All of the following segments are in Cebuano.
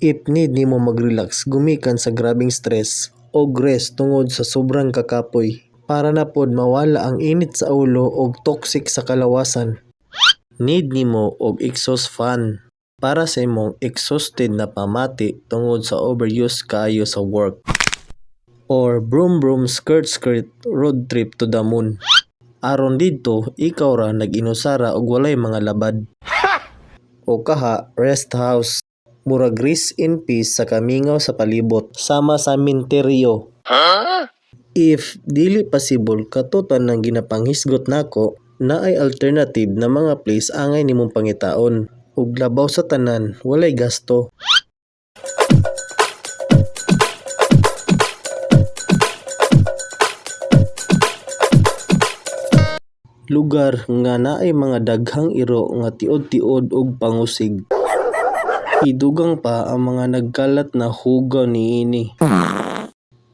If need nimo mag-relax gumikan sa grabeng stress og rest tungod sa sobrang kakapoy para na pod mawala ang init sa ulo og toxic sa kalawasan. Need nimo og exhaust fan para sa imong exhausted na pamati tungod sa overuse kaayo sa work. Or broom broom skirt skirt road trip to the moon. Aron didto ikaw ra nag-inusara og walay mga labad. O kaha rest house. Murag rest in peace sa kamingaw sa palibot sama sa minteryo. If dili possible kato tanang ginapanghisgot nako, naay alternative na mga place angay nimong pangitaon ug labaw sa tanan walay gasto. Lugar nga naay mga daghang iro nga tiod-tiod og pangusig. Idugang pa ang mga nagkalat na hugaw niini.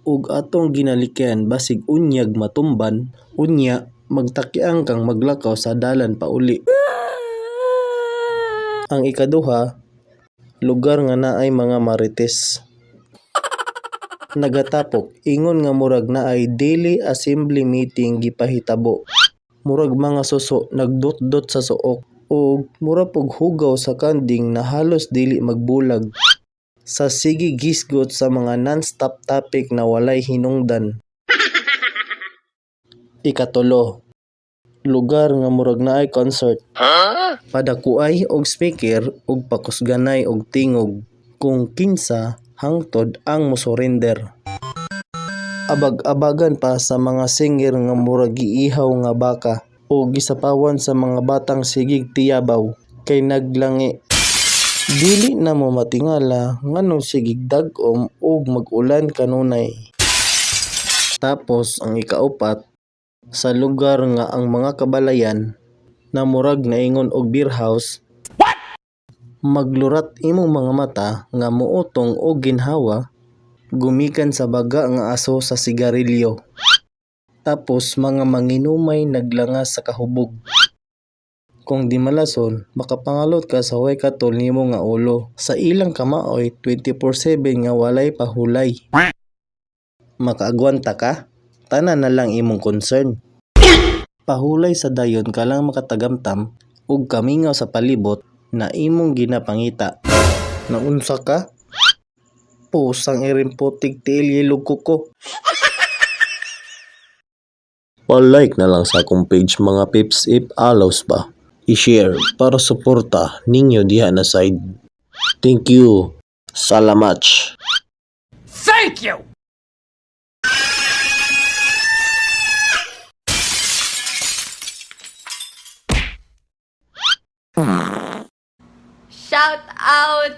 Ug atong ginalikyan basig unyag matumban, unya magtakiang kang maglakaw sa dalan pauli. Ang ikaduha, lugar nga naay mga marites. Nagatapok ingon nga murag naay daily assembly meeting gipahitabo. Murag mga suso nagdotdot sa suok ug mura pug hugaw sa kanding na halos dili magbulag. Sa sige gisgot sa mga non-stop topic na walay hinungdan. Ikatulo, lugar nga murag naay concert. Padakuay og speaker ug pakusganay og tingog kung kinsa hangtod ang mosurrender. Abag-abagan pa sa mga singer nga murag giihaw nga baka o gisapawan sa mga batang sigeg tiyabaw kay naglangi. Dili na mo matingala nganong sigeg dag-om ug mag-ulan kanunay. Tapos ang ikaupat, sa lugar nga ang mga kabalayan na murag naingon og beer house, maglurat imong mga mata nga moutong og ginhawa gumikan sa baga nga aso sa sigarilyo. Tapos mga manginumay naglangas sa kahubog. Kung di malason, makapangalot ka sa way katol nimo nga ulo sa ilang kamaoy 24/7 nga walay pahulay. Makaagwanta ka? Tanan na lang imong concern. Pahulay sa dayon ka lang makatagamtam ug kamingaw sa palibot na imong ginapangita. Naunsa ka? Pusang iring putik tiil yelog kuko. Pa-like na lang sa akong page mga peeps if allows ba. I-share para suporta ninyo diha na side. Thank you. Salamat. Thank you! Shout out